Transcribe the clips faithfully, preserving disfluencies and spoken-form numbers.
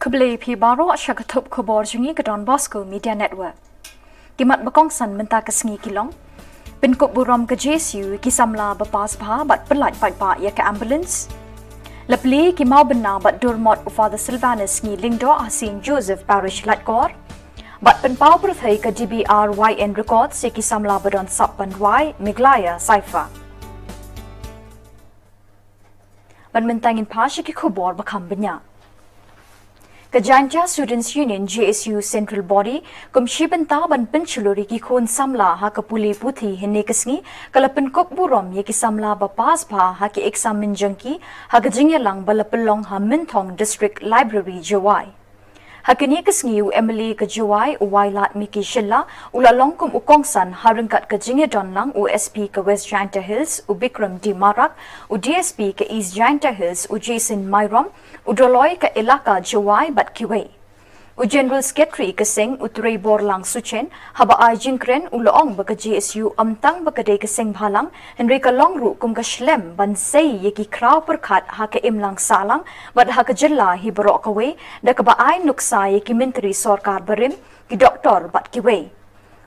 Khublei phi baroh sha ka thup khubor jong ngi ka Don Bosco Media Network. Ki mat ba kongsan mynta ka sngi ki long: pynkup burom ka J S U ki samla ba pass bha bad pynlait paidbah ïa ka ambulance. La plie ki mawbynna bad dur mot u Father Silvanus Ngi Lyngdoh ha Saint Joseph Parish Laitkor. Bad pynpaw pyrthei ka D B R Y N Records ïa ki samla ba don sap ban rwai Meghalaya Cypher. Bad mynta ngin phai sha ki khubor ba kham bniah. Ka Jaintia Students Union, J S U Central Body, kum shi bynta ban pynshlur ïa ki khun samla ha ka pule puthi, hynne ka sngi ka la pynkup burom ïa ki samla ba pass bha ha ki eksamin jong ki ha ka jingïalang ba la pynlong ha Mynthong District Library, Jowai. Ha kane ka sngi u M L A ka Jowai, u Wailadmiki Shylla, u la long kum u kongsan ha ryngkat ka jingïadon lang u S P ka West Jaintia Hills, u Bikram D Marak, u D S P ka East Jaintia Hills, u Jason Myrom, u Dolloi ka Elaka Jowai bad kiwei. U General Secretary ka seng, u Treiborlang Suchen, haba ai jingkren u la ong ba ka J S U ym tang ba ka dei ka seng bhalang, hynrei ka long ruh kum ka shlem ban sei ïa ki khraw pyrkhat ha ka imlang sahlang bad ha ka jylla hi baroh kawei, da kaba ai nuksa ïa ki myntri sorkar barim, ki doktor bad kiwei.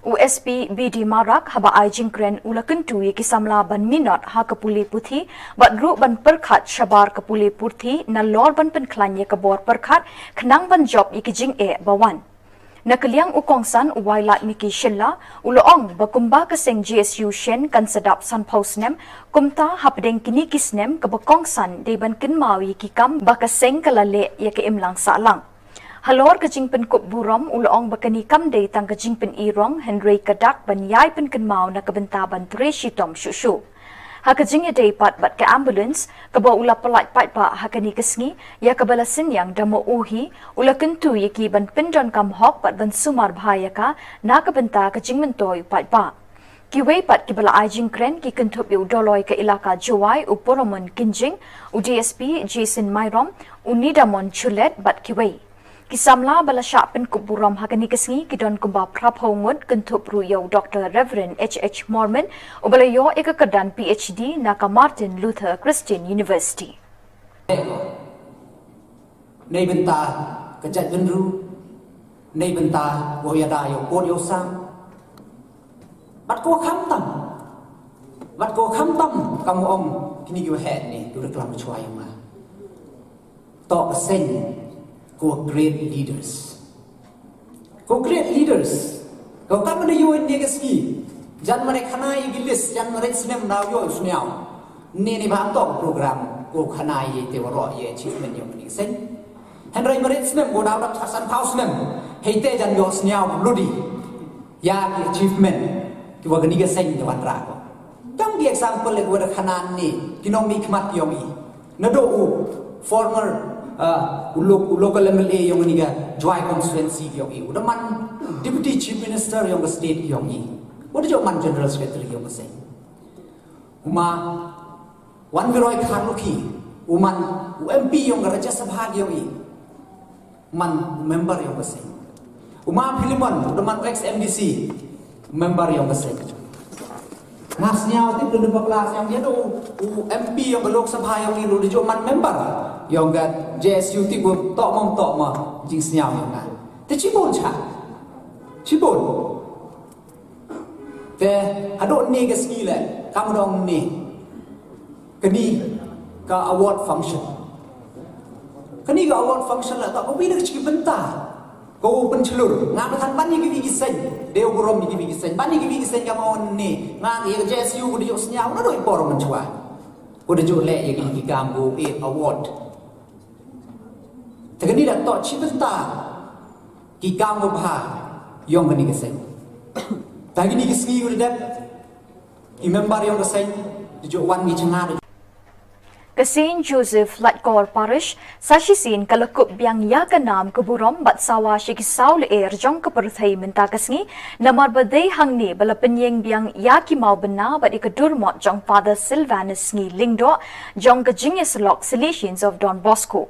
U S P B D Marak haba ai jingkren u la kyntu ïa ki samla ban minot ha ka pule puthi bad ruh ban pyrkhat shabar ka pule puthi nalor ban pynkhlaiñ ïa ka bor pyrkhat khnang ban jop ïa ki jingeh ba wan. Na ka liang u kongsan, u Wailadmiki Shylla, u la ong ba kumba ka seng J S U shen kan sa dap sanphew snem, kumta hapdeng kine ki snem kaba kongsan dei ban kynmaw ïa ki kam ba ka seng ka la leh ïa ka imlang sahlang. Halor ka jingpynkup burom u la ong ba kane kam dei tang ka jingpyni rong, hynrei ka dak ban ïai pynkynmaw na ka bynta ban trei shitom shuh shuh. Ha ka jingïadei pat bad ka ambulance kaba u la pynlait paidbah ha kane ka sngi, ïa kaba la synñiang da ma u hi, u la kyntu ïa ki ban pyndonkam hok bad ban sumar bha ïa ka na ka bynta ka jingmyntoi u paidbah. Kiwei pat kiba la ai jingkren ki kynthup ïa u Dolloi ka Elaka Jowai, u Poromon Kynjing, u D S P Jason Myrom, u Nidamon Chulet bad kiwei. Ki samla ba la shah pynkup burom ha kane ka sngi ki don kumba phraphew ngut, kynthup ruh ïa u Doktor Reverend H H Mormon, uba la ïoh ïa ka kyrdan P H D na ka Martin Luther Christian University. Nei bynta ka jaitbynriew, nei bynta u ïada ïa u pud ïa u sam. Bad ko khamtam, bad ko khamtam kam ong kini ki waheh ni, tu reklam chwa ïa ma. To ka seng ko create leaders. Ko create leaders. Ko kam da ïoh ne ka ski. Jan mare khana ïa ki list, jan mare snem da ïoh sniaw. Ne ne ba to program ko khana ïa te waroh ïa achievement ïa ni seng. Hynrei mare snem ko da da san pau snem. Hei te jan ïoh sniaw ludi. Ïa ki achievement kiwa kani ka seng te wanrah ko. Tang ki example kiwa da khana ni ki nongmihkhmat yong i. Naduh u former, uh, u lo-, u local M L A yong kani ka Jowai constituency yong i. U da man Deputy Chief Minister yong ka state yong i. U da jooh man General Secretary yong ka seng. U ma Wanviroi Kharlukhi, u man u M P yong ka Rajya Sabha yong i. Man member yong ka seng. U ma Philemon, u da man ex M D C, member yong ka seng. Nga sniaw tip da bakla sniaw ïa u, u M P yong ka Lok Sabha yong i ruh da jooh man member yong ka J S U, tip u toh mom toh ma jingsniaw yong nga. Te chibun cha. Chibun. Te haduh ni ka sngi le, kam dong ni. Kani ka award function. Kani ka award function la, ta ko bina ka chiki bynta. Ko pynchlur. Nga ba than ban ni ki wi ki seng. Dei u burom ni ki wi ki seng. Ban ni ki wi ki seng ka ma on ni. Nga ïa ka J S U ko da jooh sniaw, naduh i por mynchwa. Ko da jooh leh ïa ki, ki kam ko e award. Te kani da toh chi bynta ki kam babha yong kani ka seng. Ta kini ki sngi u dep i member yong ka seng, da jooh wan ki changa da. Ka Saint Joseph Laitkor Parish sa shisien ka la kup biang ïa ka nam ka burom bad sawa sha ki saw lyer jong ka pyrthei mynta ka sngi, namar ba dei hangne ba la pynïeng biang ïa ki mawbynna bad ïa ka dur mot jong Father Silvanus Ngi Lyngdoh jong ka jingïasyllok Salesians of Don Bosco.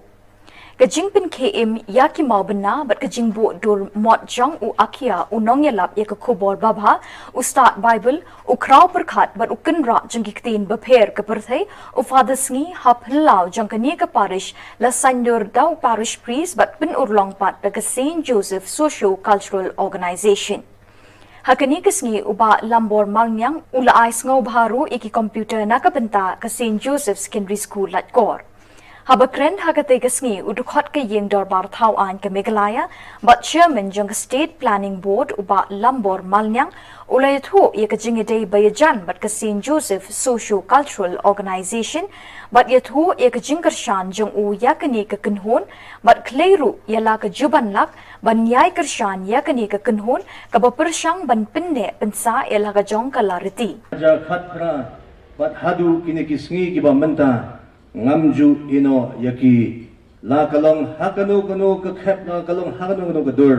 Ka jingpynkhie im ïa ki mawbynna bad ka jingbuh dur mot jong u Akia u nongïalap ïa ka khubor babha, u stad Baibl, u khraw pyrkhat bad u kynrad jong ki ktien bapher ka pyrthei, u Father Sngi ha phyllaw jong kane ka parish la saiñdur da u parish priest bad pynurlong pat da ka Saint Joseph Socio Cultural Organization. Ha kane ka sngi u Bah Lambor Malniang u la ai sngewbha ruh ïa ki computer na ka bynta ka Saint Joseph Secondary School Laitkor. Haba kren ha katei ka sngi u dkhot ka ïing dorbar thaw aiñ ka Meghalaya bad chairman jong ka State Planning Board u Bah Lambor Malniang u la ïathuh ïa ka jingïadei ba ïajan bad ka Saint Joseph Socio Cultural Organization bad ïathuh ïa ka jingkyrshan jong u ïa kane ka kynhun bad khlei ruh ïa la ka juban lak ban ïai kyrshan ïa kane ka kynhun kaba pyrshang ban pynneh pynsah ïa la ka jong ka la riti. Hajar khatphra bad haduh kine ki sngi kiba mynta ngam ju ïehnoh ïa ki. La ka long ha kano kano ka khep, la ka long ha kano kano ka dur,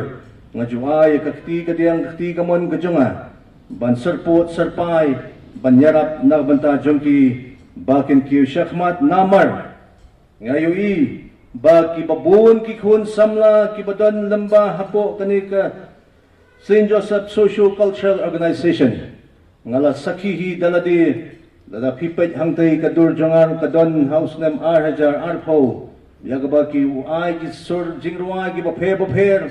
nga ju ai ïa ka kti ka diang ka kti ka mon ka jong nga ban syrpud syrpai ban ïarap na ka bynta jong ki ba kin kiew shakhmat namar nga ïohi ba kiba bun ki khun samla kiba don lem bad hapoh kane ka Saint Joseph Socio Cultural Organization. Nga la sakhi hi da lade, lada phi peit hangtei ka dur jong nga ruh ka don ha u snem ar hajar arphew ïa kaba ki u ai ki sur jingrwai kiba pher bapher.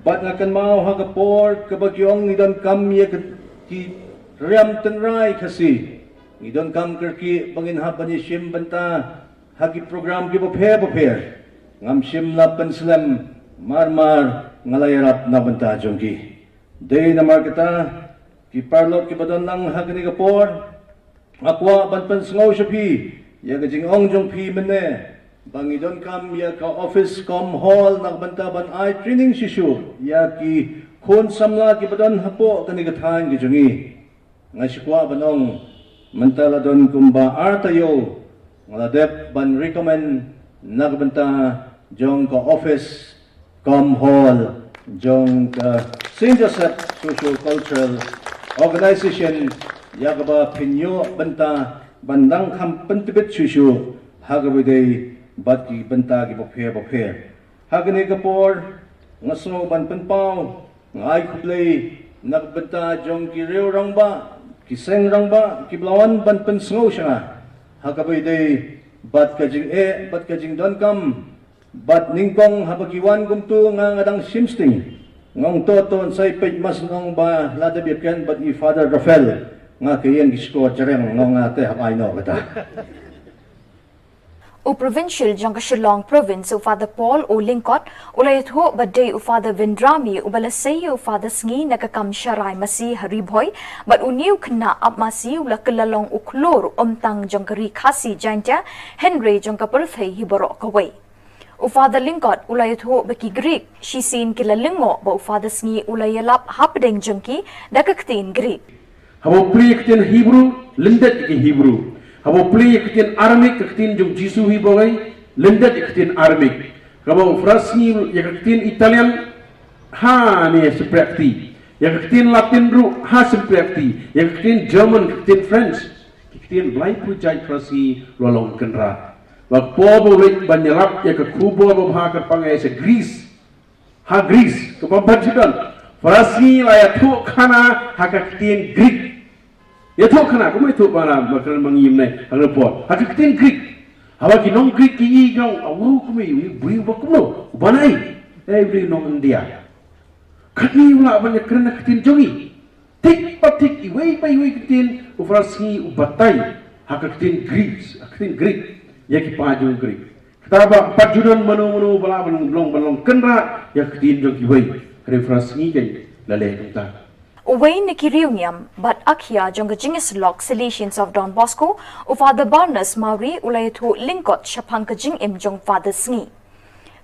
Bad nga kynmaw ha ka por kaba ki ong ngi donkam ïa ki riam tynrai Khasi, ngi donkam kyrkieh ba ngin hap ban ïashim bynta ha ki program kiba pher bapher. Ngam shym la pynslem, mar mar nga la ïarap na bynta jong ki. Dei namar kata, ki paralok kiba don lang ha kane ka por, nga kwah ban pynsngew sha phi ïa ka jingong jong phi mynne ba ngi donkam ïa ka office cum hall na ka bynta ban ai training shisha ïa ki khun samla kiba don hapoh kane ka thaiñ ka jong ngi. Nga shu kwah ban ong mynta la don kumba ar taïew nga la dep ban recommend na ka bynta jong ka office cum hall jong ka Saint Joseph Socio Cultural Organization ïa kaba phin ïoh bynta ban dang kham pyntbit shuh shuh ha kaba ïadei bad ki bynta kiba pher bapher. Ha kane ka por nga sngew ban pynpaw, nga ai khublei na ka bynta jong ki riew rangbah, ki seng rangbah kiba la wan ban pynsngew sha nga ha kaba ïadei bad ka jingeh bad ka jingdonkam. Bad nyngkong haba ki wan kumta nga, nga dang shim sting. Nga ong to to, yn sa ïa peit, mas nga ong ba la dep ïakren bad i Father Raphael, nga ka ïeng ki shkor jreng, nga ong nga te hap ai noh kata. U Provincial jong ka Shillong Province u Father Paul O Lyngkot u la ïathuh ba dei u Father Vendrami uba la sei ïa u Father Sngi na ka kam sharai masi ha Ri Bhoi bad une u khynnah ap masi u la kylla long u khlur ym tang jong ka Ri Khasi Jaiñtia hynrei jong ka pyrthei hi baroh kawei. U Father Lyngkot u la ïathuh ba ki Greek shisien ki la lyngngoh ba u Father Sngi u la ïalap hapdeng jong ki da ka ktien Greek. Haba u plie ïa ka ktien Hebru, lyndet ïa ka Hebru. Haba u plie ïa ka ktien Aramik, ka ktien jong u Jisu hi baroh, lyndet ïa ka ktien Aramik. Haba u Father Sngi ïa ka ktien Italian, ha ne shympriahti. Ïa ka ktien Latin ruh, ha shympriahti. Ïa ka ktien German, ka ktien French. Ki ktien laiphew jait u Father Sngi u la long kynrad. Bad ka por ba u leit ban ïalap ïa ka khubor babha kyrpang ïa sha Greece. Ha Greece, kaba bad ju don. U Father Sngi la ïathuh khana ha ka ktien Greek. Ïathuh khana, kumba ïathuh ba na, ba kren ma ngi mynne, ha ka por. Ha ka ktien Greek. Haba ki nong Greek ki ïohi, ki ong, "Aw, kumne, u briew ba kumno, u ba naei? Eh, u briew nong India." Katne u lah ban ïakren ha ka ktien jong ngi. Tik pa tik, iwei pa iwei ka ktien, u Father Sngi u batai ha ka ktien Greek, ha ka ktien Greek, ïa ki paid jong Greek. Kata ba pat ju don mano mano ba lah ban long, ban long kynrad ïa ka ktien jong kiwei. Hynrei u Father Sngi kein la leh kumta. Uwei na ki riewniam bad akhia jong ka jingïasyllok Salesians of Don Bosco, u Father Barnes Mawrie, u la ïathuh lyngkot shaphang ka jingim jong u Father Sngi.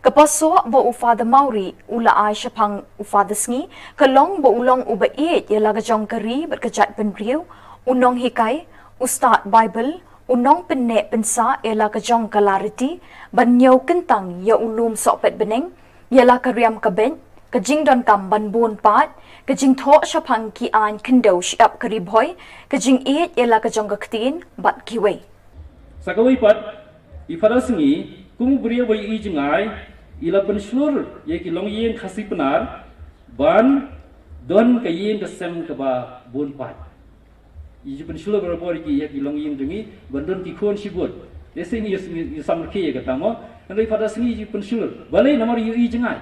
Ka pasoh ba u Father Mawrie u la ai shaphang u Father Sngi ka long ba u long uba ïeit ïa la ka jong ka ri bad ka jaitbynriew, u nonghikai, u stad Baibl, u nongpynneh pynsah ïa la ka jong ka lariti, ban ñiew kyntang ïa u lum sohpet bneng, ïa la ka riam ka beit, ka jingdonkam ban bun paid, ka jingthoh shaphang ki aiñ khyndew shyiap ka Ri Bhoi, ka jingïeit ïa la ka jong ka ktien bad kiwei. Sa kawei pat, i Father Sngi Kum u briew ba ïohi jngai, i la pynshlur ïa ki longïing Khasi Pnar ban don ka ïing ka sem kaba bun paid. I ju pynshlur barabor ïa ki, ïa ki longïing jong ngi ban don ki khun shibun. Te sngi ïa, ïa, ïa samrkhie ïa kata mo. Hynrei pat da sngi i ju pynshlur. Balei? Namar i ïohi jngai.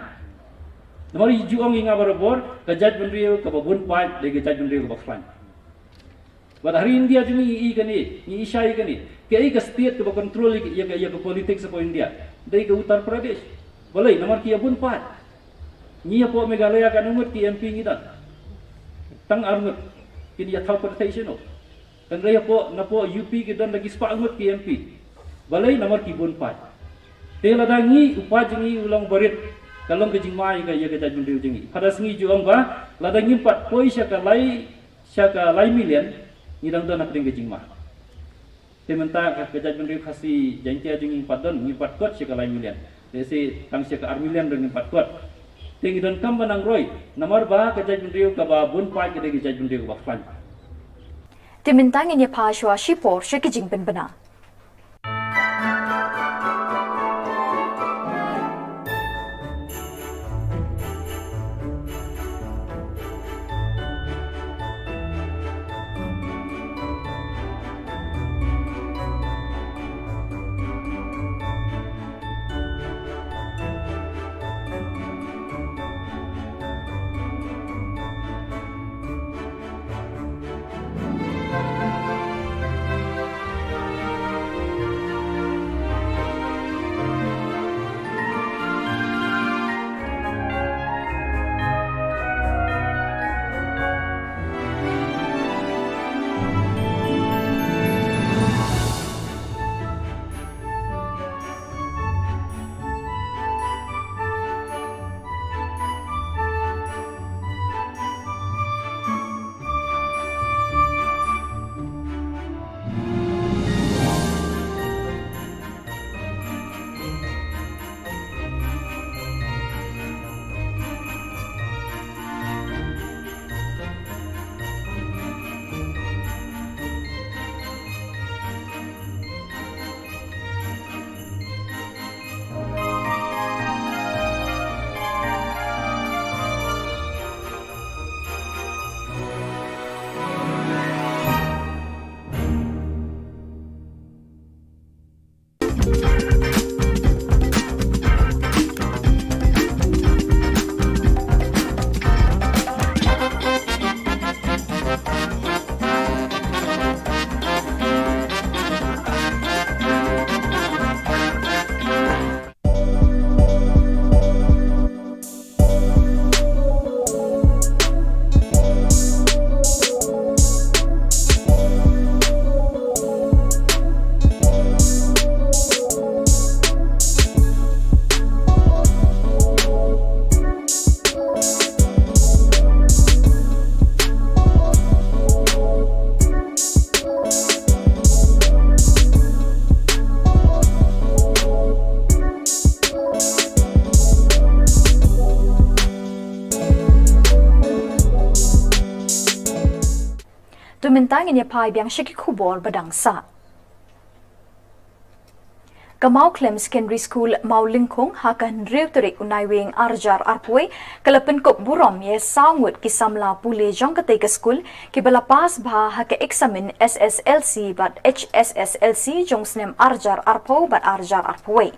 Namar i ju ong ïa nga barabor, ka jaitbynriew kaba bun paid dei ka jaitbynriew kaba khlaiñ. Bad ha ri India jong ngi i kane, ngi i shai kane. Kaei ka state kaba control ïa ka, ïa ka politics hapoh India? Dei ka Uttar Pradesh. Balei? Namar ki ïa bun paid. Ngi hapoh Meghalaya katno ngut ki M P ngi don? Tang ar ngut. Kin ïa thaw pyrthei shano? Hynrei hapoh, napoh U P ki don da ki spah ngut ki M P. Balei? Namar ki bun paid. Te lada ngi, u paid jong ngi u long barit, ka long ka jingma ïa ka, ïa ka jaitbynriew jong ngi. Pat da sngi ju ong ba lada ngim pat poi sha ka lai, sha ka lai million, ngi dang don hapdeng ka jingma. Te mynta ka, ka jaitbynriew Khasi Jaiñtia jong ngi pat don, ngi pat kot sha ka lai million. Te shi tang sha ka ar million ruh ngi pat kot. Te ngi donkam ban nang roi, namar ba ka jaitbynriew kaba bun paid ka dei ka jaitbynriew kaba khlaiñ. Te mynta ngin ïa phai shuwa shipor sha ki jingpynbna. To mynta ngin ïa phai biang sha ki khubor ba dang sah. Ka Mawkhlem Secondary School Mawlyngkhung ha ka hynriew tarik u Naiwieng arhajar arphew wei ka la pynkup burom ïa saw ngut ki samla pule jong katei ka skul kiba la pass bha ha ka eksamin S S L C bad H S S L C jong u snem arhajar arphew bad arhajar arphew wei.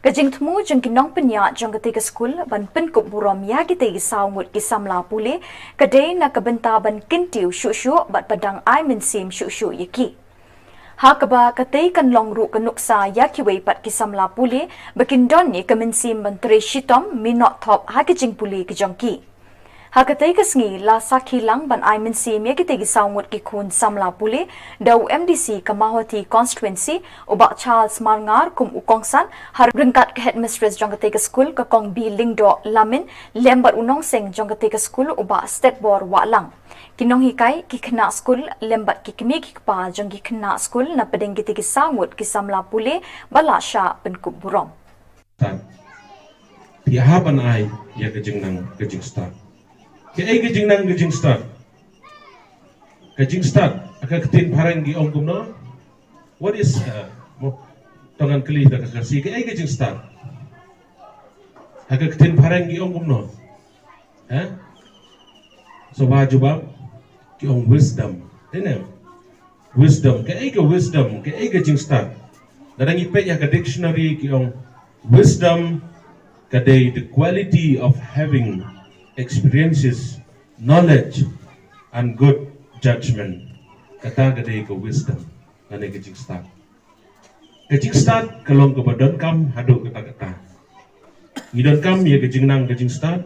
Ka jingthmu jong ki nongpynïaid jong katei ka skul ban pynkup burom ïa kitei ki saw ngut ki samla pule ka dei na ka bynta ban kyntiew shuh shuh bad ba dang ai mynsiem shuh shuh ïa ki. Ha kaba katei kan long ruh ka nuksa ïa kiwei pat ki samla pule ba kin don ïa ka mynsiem ban trei shitom mih noh thop ha ki jingpule ki jong ki. Ha katei ka sngi la sakhi lang ban ai mynsiem ïa kitei ki saw ngut ki khun samla pule da u M D C ka Mawhati Constituency u Bah Charles Marngar kum u kongsan, ha ryngkat ka headmistress jong katei ka skul ka Kong B Lyngdoh Lamin lem bad u nongseng jong katei ka skul u Bah Stetbor Wahlang. Ki nonghikai, ki khynnah skul lem bad ki kmie ki kpa jong ki khynnah skul na pdeng kitei ki saw ngut ki samla pule ba la shah pynkup burom. Stad. Phi hap ban ai ïa ka jingnang ka jingstad. Kaei ka jingnang ka jingstad? Ka jingstad, ha ka ktien phareng ki ong kumno? What is, uh, mo-, To ngan kylli da ka Khasi, kaei ka jingstad? Ha ka ktien phareng ki ong kumno? Ha? Sngewbha jubab. Ki ong wisdom. Te ne? Wisdom. Kaei ka wisdom? Kaei ka jingstad? Lada ngi peit ha ka dictionary ki ong wisdom ka dei the quality of having experiences, knowledge and good judgment. Kata ka dei ka wisdom. Lane ka jingstad. Ka jingstad ka long kaba donkam haduh katta katta. Ngi donkam ïa ka jingnang ka jingstad.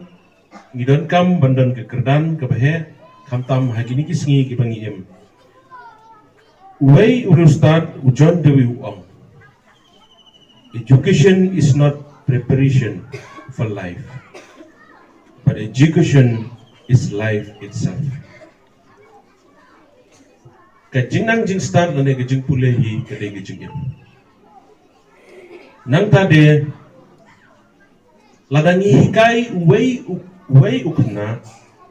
Ngi donkam ban don ka kyrdan kaba heh, khamtam ha kine ki sngi kiba ngi im. Uwei u riewstad u John Dewey u ong, education is not preparation for life, but education is life itself. Ka jingnang jingstad lane ka jingpule hi ka dei ka jingim. Nangta de, lada ngi hikai uwei u, uwei u khynnah,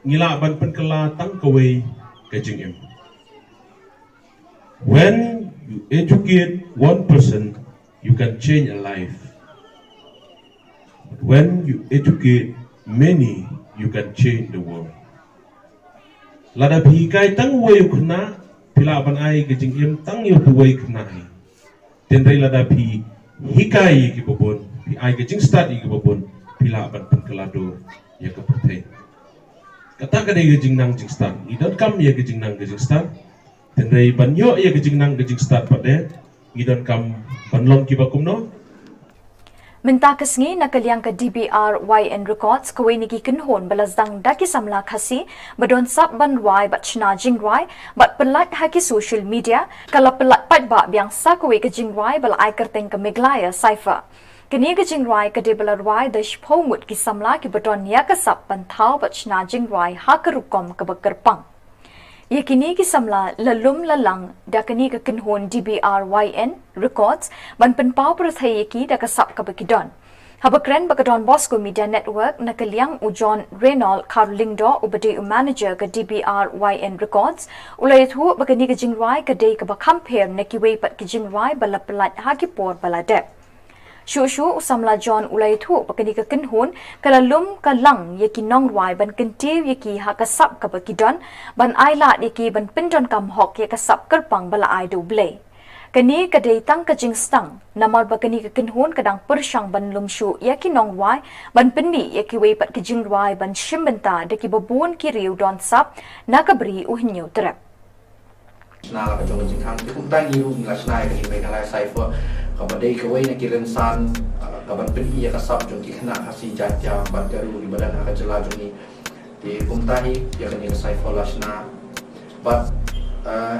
ngi lah ban pynkylla tang kawei ka jingim. When you educate one person, you can change a life. But when you educate many, you can change the world. Lada phi hikai tang uwei u khynnah, phi lah ban ai ka jingim tang ïa uwei u khynnah hi. Hynrei lada phi hikai ïa kiba bun, phi ai ka jingstad ïa kiba bun, phi lah ban pynkylla dur ïa ka pyrthei. Kata ka dei ka jingnang jingstad. Ngi donkam ïa ka jingnang ka jingstad. Hynrei ban ïoh ïa ka jingnang ka jingstad pat de, ngi donkam ban long kiba kumno? Mynta ka sngi na ka liang ka D B R Y N Records, kawei na ki kynhun ba la sdang da ki samla Khasi ba don sap ban rwai bad shna jingrwai bad pyllait ha ki social media, ka la pyllait paidbah biang sa kawei ka jingrwai ba la ai kyrteng ka Meghalaya Cypher. Kane ka jingrwai ka dei ba la rwai da shiphew ngut ki samla kiba don ïa ka sap ban thaw bad shna jingrwai ha ka rukom kaba kyrpang. Ïa kine ki samla la lum la lang da kane ka kynhun D B R Y N Records ban pynpaw pyrthei ïa ki da ka sap kaba ki don. Haba kren bad ka Don Bosco Media Network na ka liang, u John Raynold Kharlyngdoh uba dei u manager ka D B R Y N Records u la ïathuh ba kane ka jingrwai ka dei kaba kham pher na kiwei pat ki jingrwai ba la pyllait ha ki por ba la dep. Shuh shuh u samla John u la ïathuh ba kane ka kynhun ka la lum ka lang ïa ki nongrwai ban kyntiew ïa ki ha ka sap kaba ki don, ban ai lad ïa ki ban pyndonkam hok ïa ka sap kyrpang ba la ai da U Blei. Kane ka dei tang ka jingsdang, namar ba kane ka kynhun ka dang pyrshang ban lum shuh ïa ki nongrwai ban pynmih ïa kiwei pat ki jingrwai ban shim bynta da kiba bun ki riew don sap na ka Bri U Hynñiewtrep. Shna la ka jong ka jingkhang. Te kumta ngi ruh ngi la shna ïa kane ka Meghalaya Cypher kaba dei kawei na ki rynsan, ah, kaban pyni ïa ka sap jong ki khynnah Khasi Jaiñtia bad Garo kiba don ha ka jylla jong ngi. Te kumta hi ïa kane ka Cypher la shna bad, ah,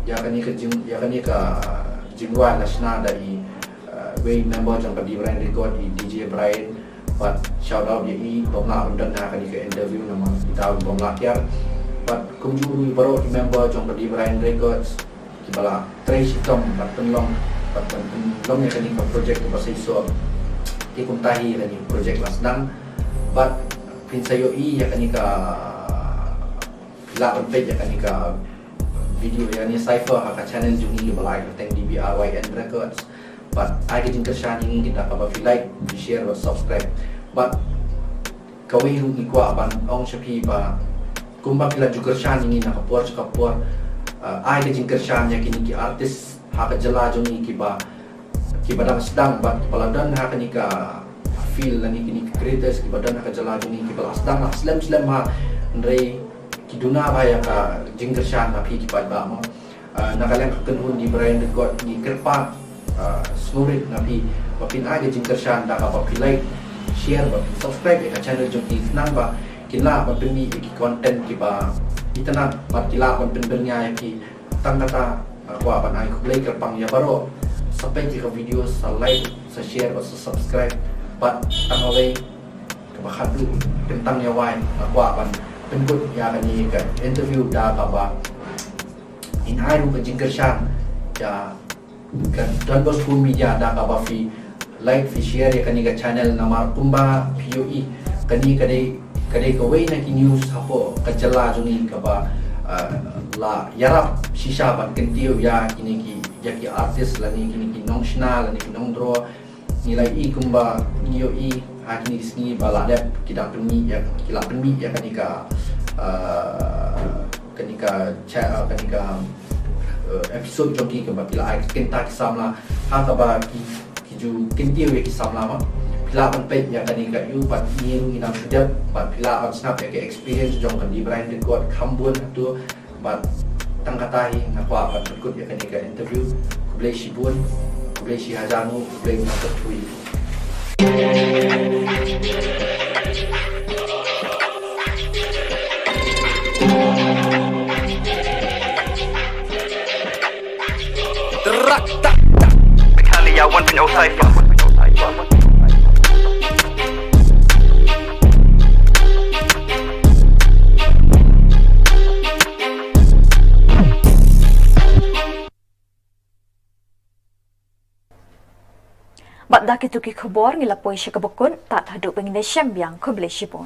ïa kane ka jing, ïa kane ka jingrwai la shna da i, ah, wei member jong ka D B R Y N Record, i D J Brian. Bad shout out ïa i bym lah ban don ha kane ka interview namar i dei bym lah kiar. Bad kumjuh ruh ïa baroh ki member jong ka D B R Y N Records kiba la trei shitom bad pynlong, bad ban pynlong ïa kane ka project kaba seisoh. Te kumta hi ïa kane ka project la sdang. Bad phin sa ïohi ïa kane ka, phi lah ban peit ïa kane ka video ïa kane Cypher ha ka channel jong ngi ba la ai kyrteng D B R Y N Records. Bad ai ka jingkyrshan ïa ngi da kaba phi like, phi share bad subscribe. Bad kawei ruh ngi kwah ban ong sha phi ba kumba phi la ju kyrshan ïa ngi na ka por sha ka por, ah, ai ka jingkyrshan ïa kine ki artist ha ka jylla jong ngi kiba, kiba dang sdang bad kiba la don ha kane ka field lane kine ki creators kiba don ha ka jylla jong ngi kiba la sdang la slem slem ha, hynrei ki duna bha ïa ka jingkyrshan na phi ki paidbah mo. Ah, na ka liang ka kynhun D B R Y N Record ngi kyrpad, ah, sngewrit na phi ba phin ai ka jingkyrshan da kaba phi like, share bad phin subscribe ïa ka channel jong ngi khnang ba kin lah ban pynmih ïa ki content kiba itynnad bad ki lah ban pynbyrngia ïa phi. Tang kata nga kwah ban ai khublei kyrpang ïa baroh. Sa peit ïa ka video, sa like, sa share bad sa subscribe. Bad tang kawei kaba khatduh, kyntang ïa wai nga kwah ban pynkut ïa kane ka interview da kaba in ai ruh ka jingkyrshan ïa ka Don Bosco Media da kaba phi like, phi share ïa kane ka channel namar kumba phi ïohi kane ka dei, ka dei kawei na ki news hapoh ka jylla jong ngi kaba, ah, la ïarap shisha ban kyntiew ïa kine ki, ki artist lane kine ki nongshna lane ki nongdro. Ngi la ïohi kumba ngi ïohi ha kine ki sngi ba la dep ki dang pynmih ïa, ki la pynmih ïa kane ka, ah, kane ka cha-, ah, kane ka, eh, episode jong ki kumba ki la ai kynta ki samla. Ha kaba ki, ki ju kyntiew ïa ki samla ma. Phi lah ban peit ïa kane ka ïu bad ngi ruh ngi dang shu dep bad phi lah ban sngap ïa ka experience jong ka Die Briein Record kham bun hato. Bad tang kata hi nga kwah ban pynkut ïa kane ka interview. Khublei shibun, khublei shihajar nguh, khublei mynta thui. Kali ya wan pynau sai. Bad da kito ki khubor ngi la poi sha kaba kut, tad haduh ba ngin ïashem biang, khublei shibun.